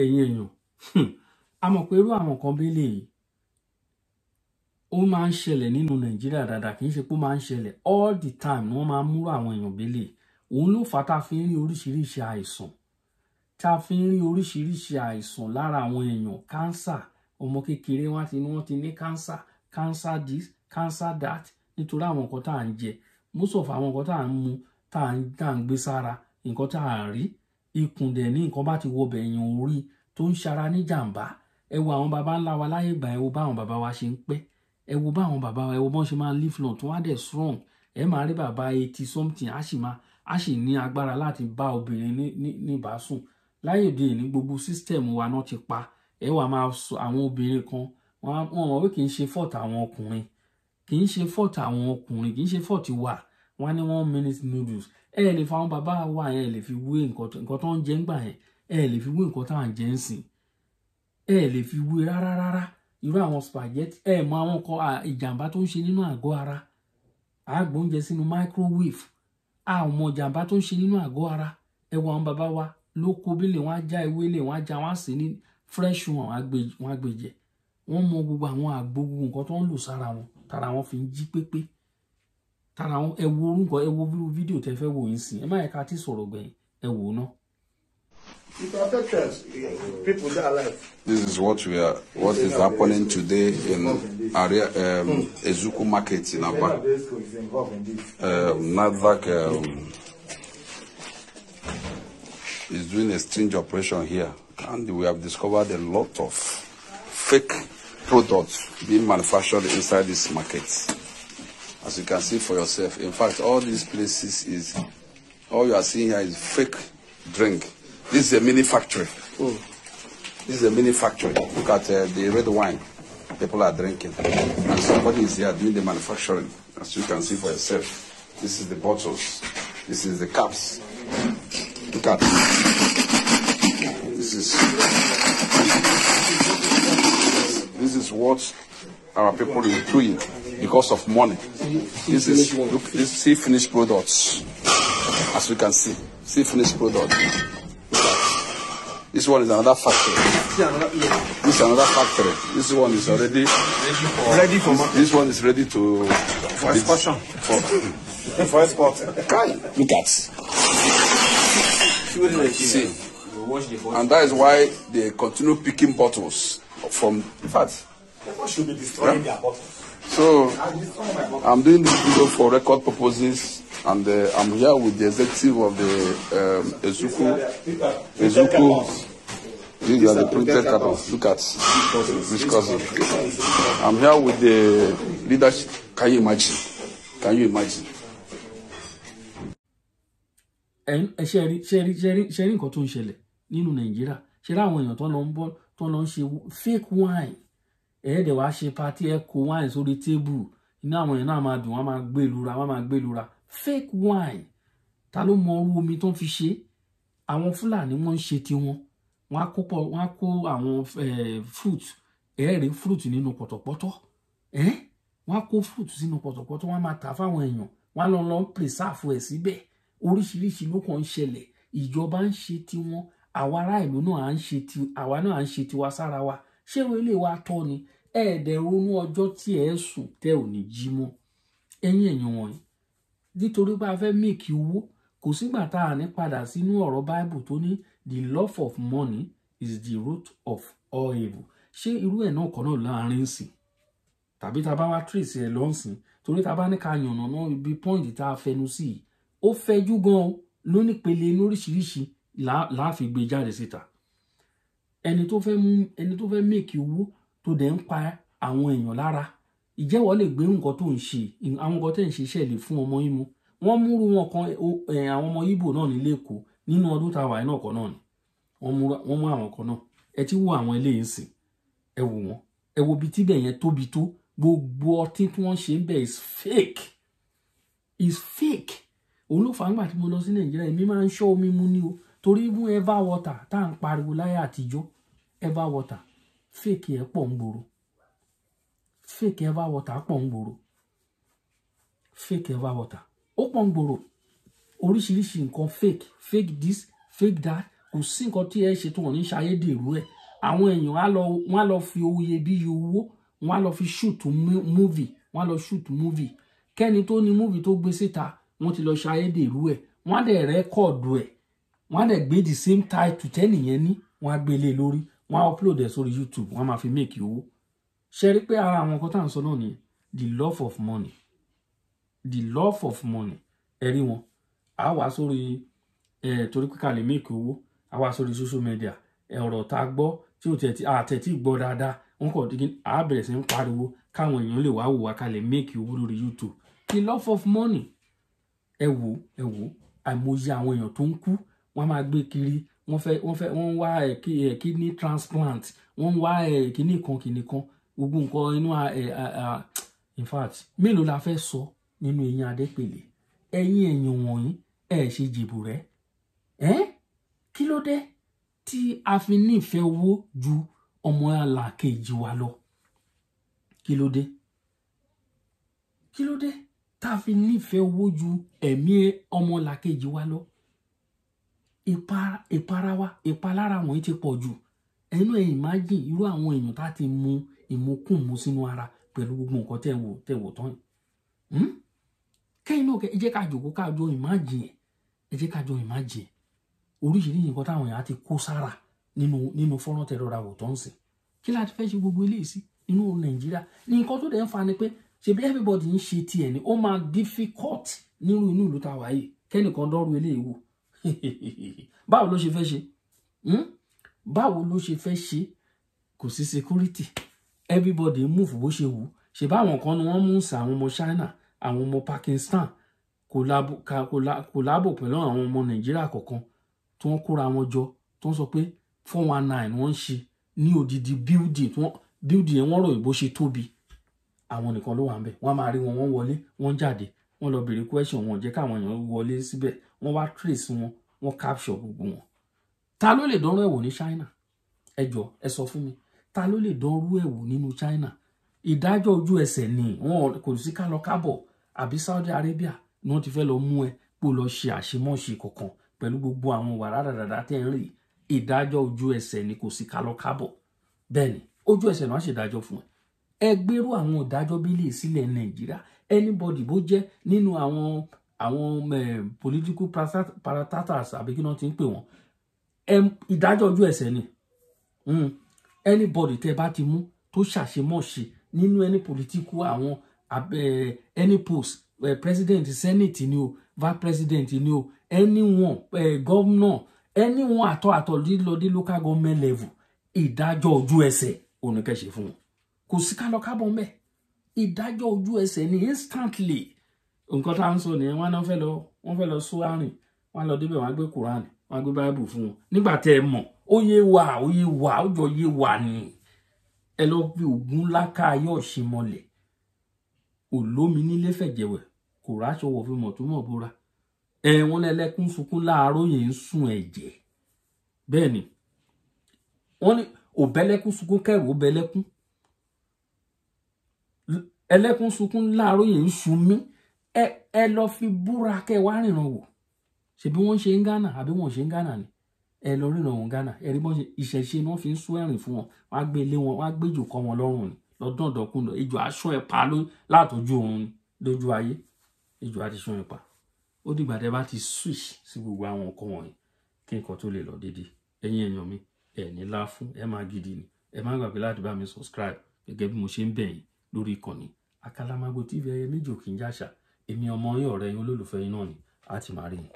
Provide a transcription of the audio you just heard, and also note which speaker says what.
Speaker 1: Ẹ̀yin èèyàn, a mọ̀ pé irú àwọn kan bí lè ó máa ń ṣẹlẹ̀ nínú Nàìjíríà dáadáa, kì í ṣe pé ó máa ń ṣẹlẹ̀ all the time ni wọ́n máa ń múrò àwọn èèyàn bí lè. Òun ló fà á tá a fi ń rí oríṣiríṣi àìsàn, tá a fi ń rí oríṣiríṣi àìsàn lára àwọn èèyàn. Cancer, ọmọ kékeré wọ́n ti ní cancer, cancer this, cancer that, nítorí àwọn nǹkan tá à ń jẹ, most of àwọn nǹkan tá à ń mu, tá à ń gbé sára, nǹkan tá à ń rí, ikùn dẹ̀ ní nǹkan bá ti wọbẹ̀ èèyàn orí tó ń ṣara ní jàǹbá. Ẹ wo àwọn baba ńlá wa láyé ìgbà, ẹ wo báwọn baba wa ṣe ń pẹ́, ẹ wo báwọn baba wa, ẹ wo bọ́n ṣe máa live long tó wá dẹ̀ strong. Ẹ máa rí bàbá 80 something á sì ní agbára láti bá obìnrin ní ìbásùn. Láyé òde ní gbogbo system wa náà ti pa. Ẹ wà máa sọ àwọn obìnrin kan, wọ́n mọ̀ pé kì í ṣe fault àwọn ọkùnrin, kì í ṣe fault àwọn ọkùnrin, kì í ṣe fault wa. Wọ́n ní 1 minute noodles. Ẹ lè fa àwọn bàbá wa yẹn, ẹ lè fi wé nǹkan tó ń jẹ ńgbà yẹn, ẹ lè fi wé nǹkan tá à ń jẹ ń sìn, ẹ lè fi wé rárá rárá. Irú àwọn spaghetti, ẹ mọ àwọn kan ìjàmbá tó ń ṣe nínú àgọ́ ara. Àgbò oúnjẹ sínú microwave, a ò mọ ìjàmbá tó ń ṣe nínú àgọ́ ara. Ẹ wo àwọn bàbá wa ló kó bílẹ̀, wọ́n á já ewé lè, wọ́n á já, wọ́n á sì ní fresh one, wọ́n á gbé jẹ. Wọ́n mọ gbogbo àwọn àgbo, gbogbo nǹkan tó ń lò sára wọn, tara wọn fi ń jí pépé. Tara wọn, ẹ wo orúkọ, ẹ wo fídíò tẹ fẹ́ wò yín sìn. Ẹ má yẹ ká tí sọ̀rọ̀ gbẹ̀yìn, ẹ wò ó ná.
Speaker 2: It affects us, people that are alive.
Speaker 3: This is what what is happening today in area Eziukwu Market in Aba. NAFDAC is doing a strange operation here, and we have discovered a lot of fake products being manufactured inside this market. As you can see for yourself, in fact, all these places is, all you are seeing here is fake drink. This is a mini factory. This is a mini factory. Look at the red wine people are drinking. And somebody is here doing the manufacturing, as you can see for yourself. This is the bottles. This is the caps. Look at this. This is what our people are doing because of money. This is, look, this see finished products. As you can see, see finished product. This one is another factory. This is another factory. This one is already
Speaker 2: ready for market.
Speaker 3: This one is ready to
Speaker 2: for exportation. For export.
Speaker 3: Look at. See, and that is why they continue picking bottles from. In fact,
Speaker 2: people should be destroying their bottles.
Speaker 3: So I'm doing this video for record purposes, and I'm here with the executive of the Eziukwu. Eziukwu. These are the printed cartons. Look at which cousin. I'm here with the leadership. Can you imagine? Can you imagine?
Speaker 1: Ẹ ṣe rí nǹkan tó ń ṣẹlẹ̀ nínú Nàìjíríà. Ṣe rí àwọn èèyàn tó lọ ń bọ́, tó lọ ń ṣe fake wine. Ẹ̀ẹ́dẹ̀ wá ṣe party, ẹ kó wine sórí tébù, iná àwọn èèyàn náà máa dùn, wọ́n máa gbé lura, wọ́n máa gbé lura. Fake wine. Ta ló mọ orú omi tó ń fi ṣe? Àwọn Fúlàní wọ́n ń ṣe tiwọn. Wọ́n á kó pọ̀, wọ́n á kó àwọn fruit, ẹ̀ẹ́rì fruit nínú pọ̀tọ̀pọ̀tọ̀. Wọ́n á kó fruit sínú pọ̀tọ̀pọ̀tọ̀, wọ́n á máa tà fáwọn èèyàn, wọ́n á lọ lọ preserve ẹ̀ síbẹ̀. Oríṣiríṣi ló kàn ń ṣẹlẹ̀. Ìjọba ń ṣe tiwọn, àwa ará ìlú náà à ń ṣe ti, àwa náà à ń ṣe tiwa sára wa. Ṣé irú ilé wa tọ́ ni? Ẹ̀ẹ́dẹ̀ ronú ọjọ́ tí ẹ sùn tẹ́ ò ní jí mọ́. Ẹ̀yin èèyàn wọ̀nyí, nítorí pé a fẹ́ make owó, kò sígbà tá a ní padà sínú ọ̀rọ̀ Bible tó ní the love of money is the root of all evil. Ṣé irú ẹ̀ náà kan náà láàrin sìn? Tàbí tá a bá wá trace ẹ̀ lọ́sìn, torí tá a bá ní ká yànnà náà ibi point tá a fẹnu sí yìí, ó fẹjú gan-an lónípele lóríṣiríṣi láàfi gbé jáde síta. Ẹni tó fẹ́ mú, ẹni tó fẹ́ make owó tó dẹ̀ ń pa àwọn èèyàn lára, ìjẹ́wọ́ lè gbé nǹkan tó ń ṣe, àwọn nǹkan tẹ̀ ń ṣiṣẹ́ lè fún ọmọ yín mu. Wọ́n múrú wọn kan, àwọn ọmọ Ìgbò náà ní Lẹ́kọ̀ọ́ nínú ọdún tá a wà náà kan náà ni wọ́n mú àwọn kan náà. Ẹ ti wo àwọn eléyìí ń sìn, ẹ wò wọ́n, ẹ wo ibi tíbẹ̀ yẹn tóbi tó. Gbogbo ọtí tí wọ́n ṣe ń bẹ̀ is fake, is fake. Òun ló fà á nígbà tí mo lọ sí Nàìjíríà, èmi máa ń ṣọ́ omi mu ní o, torí mú Eva water tá à ń pariwo láyé àtijọ́, Eva water fake ẹ̀ pọ̀ ń gbòòrò, fake Eva water pọ̀ ń gbòòrò, fake Eva water ó pọ̀ ń gbòòrò. Oríṣiríṣi nǹkan fake, fake this, fake that. Kò sí nǹkan tí ẹ ṣe tó wọ́n ní ṣayédèrú ẹ̀. Àwọn èèyàn á lọ, wọ́n á lọ fi owó iyebíye owó, wọ́n á lọ fi shoot movie, wọ́n á lọ shoot movie. Kẹ́ni tó ní movie tó gbé síta, wọ́n ti lọ ṣayédèrú ẹ̀, wọ́n á dẹ̀ record ẹ̀, wọ́n á dẹ̀ gbé the same title tẹ́nìyẹn ní, wọ́n á gbé lé lórí, wọ́n á upload ẹ̀ sórí YouTube, wọ́n á máa fi make owó. Ṣe rí pé ara àwọn nǹkan tá à ń sọ náà nìyẹn? The love of money, the love of money. Ẹ rí wọn, a wá sórí ẹ torí pé ká lè make owó, a wá sórí social media. Ẹ ọ̀rọ̀ tá a gbọ́ tí ò tẹ̀ tí àtẹ̀ tí gbọ́ dáadáa, wọn kò dígí, a bẹ̀rẹ̀ sí ń pariwo káwọn èèyàn lè wá wò wá, ká lè make owó lórí YouTube. The love of money. Ẹ wò, ẹ wò, àìmọye àwọn èèyàn tó ń kú, wọ́n máa gbé kiri, wọ́n fẹ́ wọ́n ń wá ẹ kidney transplant, wọ́n ń wá ẹ kíní kan kíní kan, gbogbo nǹkan inú ẹ ẹ. In fact, mélòó la fẹ́ sọ nínú eyín adépèlé? Ẹ̀yin èèyàn wọ̀nyí, ẹ ṣe jìbù rẹ ẹ. Kí ló dé tí a fi nífẹ̀ẹ́ owó ju ọmọ alákejì wa lọ? Kí ló dé? Kí ló dé tá a fi nífẹ̀ẹ́ owó ju ẹ̀mí ọmọ làkejì wa lọ? Ìpara wa, ìpalára wọ̀nyí ti pọ̀ jù. Ẹnu ẹ̀, imagine irú àwọn èèyàn tá ti mu ìmukùnmu sínú ara pẹ̀lú gbogbo nǹkan tẹ̀ wò tán yìí. Kẹ́yìn náà, ẹ jẹ́ ká jòkó, ká jọ imagine ẹ̀. Ẹ jẹ́ ká jọ imagine oríṣiríṣi nǹkan táwọn èèyàn á ti kó sára nínú fọ́nrán tẹ̀ rọra wò tán sìn. Kí láti fẹ́ ṣe gbogbo eléyìí sí nínú Nàìjíríà? Ní nǹkan tó dẹ̀ ń fa ni pé ṣebí everybody ń ṣe tiẹ̀ ni. Ó máa difficult nínú inú ìlú tá a wà yìí kẹ́nìkan dọ́rù eléyìí wò. Báwo ló ṣe fẹ́ ṣe? Báwo ló ṣe fẹ́ ṣe? Kò sí security, everybody move bó ṣe wù. Ṣe báwọn kan ni wọ́n mú sí àwọn ọmọ China, àwọn ọmọ Pakistan collabo pẹ̀lú àwọn ọmọ Nàìjíríà kọ̀ọ̀kan tí wọ́n kóra wọn jọ, tó ń sọ pé 419 wọ́n ń ṣe ní odidi building tí wọ́n building yẹn. Wọ́n ròyìn bó ṣe tóbi, àwọn nìkan ló wà ń bẹ̀. Wọ́n máa rí wọn, wọ́n wọlé, wọ́n jáde, wọ́n lọ béèrè question, wọn jẹ́ káwọn èèyàn wọlé síbẹ̀. Wọ́n wá trace wọn, wọ́n capture gbogbo wọn. Ta ló lè dánrú ẹ̀ wò ní China? Ẹ jọ, ẹ sọ fún mi, ta ló lè dánrú ẹ̀ wò nínú China? Ìdájọ́ ojú ẹsẹ̀ ni, wọn kò sí ká lọ kábọ̀. Àbí Saudi Arabia ni wọ́n ti fẹ́ lọ mú ẹ kó lọ ṣe àṣemọ́ṣe kankan pẹ̀lú gbogbo àwọn wàrà dàdàdà tẹ́ ń rí? Ìdájọ́ ojú ẹsẹ̀ ni, kò sí ká lọ kábọ̀. Bẹ́ẹ̀ ni, ojú ẹsẹ̀ náà ṣèdájọ́ fún ẹ. Ẹ gbérú àwọn ìdájọ́ bí lè sílẹ̀ Nàìjíríà. Anybody bó jẹ́ nínú àwọn political parastatals àbí kí wọ́n ti ń pè wọ́n, ìdájọ́ ojú ẹsẹ̀ ni. Anybody tẹ́ bá ti mú tó ṣàṣemọ́ṣe nínú any political àwọn any post, president, senate ni o, vice president ni o, anyone, governor, anyone àtọ̀ àtọ̀ lílọ dé local government level, ìdájọ́ ojú ẹsẹ̀ òun kẹ́ ṣe fún wọn. Kò sí ká lọ kábọ̀ mẹ́. Ìdájọ́ ojú ẹsẹ̀ ni, instantly. Nǹkan tá à ń sọ nìyẹn. Wọn náà fẹ́ lọ, wọ́n fẹ́ lọ sún àrìn, wọ́n lọ débẹ̀, wọ́n á gbé Quran, wọ́n á gbé Bible fún wọn. Nígbà tẹ́ ẹ mọ̀, ó yé wa, ó yé wa, ó jọ yé wa ni. Ẹ lọ fi ògùn ńlá ká ayé ọ̀sìn mọ́lẹ̀. Olómi nílé fẹ̀jẹ̀wẹ̀, kò ráṣọ wọ̀ fi mọ̀ tó mọ̀ bóra ẹ. Wọ́n lẹ́lẹ́kún sunkún láàárọ̀ yìí ń sun ẹ̀jẹ̀. Bẹ́ẹ̀ ni, wọ́n ní òbẹ́lẹ́kún sunkún kẹrù òbẹ́lẹ́kún, ẹlẹ́kún sunkún láàárọ̀ yìí ń sun mí. Ẹ lọ fi búra kẹ wá rìnrìn wò. Ṣebí wọ́n ṣe ń Ghana, àbí wọ́n ṣe ń Ghana ni? Ẹ lọ rìnrìn wò Ghana. Ẹ rí bọ́n ṣe ìṣẹ̀ṣe ni wọ́n fi ń sún ẹ̀rìn fún wọn. Wọ́n á gbé ilé wọn, wọ́n á gbé ìjò kọ́ wọn lọ́rùn ni lọ́dún ọ̀dọ́kùn lọ. Ejò aṣọ ẹ̀ pa ló látọjú òun ni lójú ayé, ejò á ti sún ẹ̀ pa. Ó dìgbà tẹ́ bá ti switch sí gbogbo àwọn nǹkan wọ̀nyí kí nǹkan tó lè lọ déédéé. Ẹ̀yin èèyàn mi, ẹ̀ ní lá fún ẹ máa gidi ni. Ẹ má gbàgbé láti bá mi subscribe gẹ́gẹ́ bí mo ṣe ń bẹ̀ yín lórí ìkànnì Àkàlàmàgbò TV. Ẹyẹ méjì ò kì í jàṣà. Èmi ọmọ yín, ọ̀rẹ́ yín, olólùfẹ́ yín náà ni. A ti máa rí yín.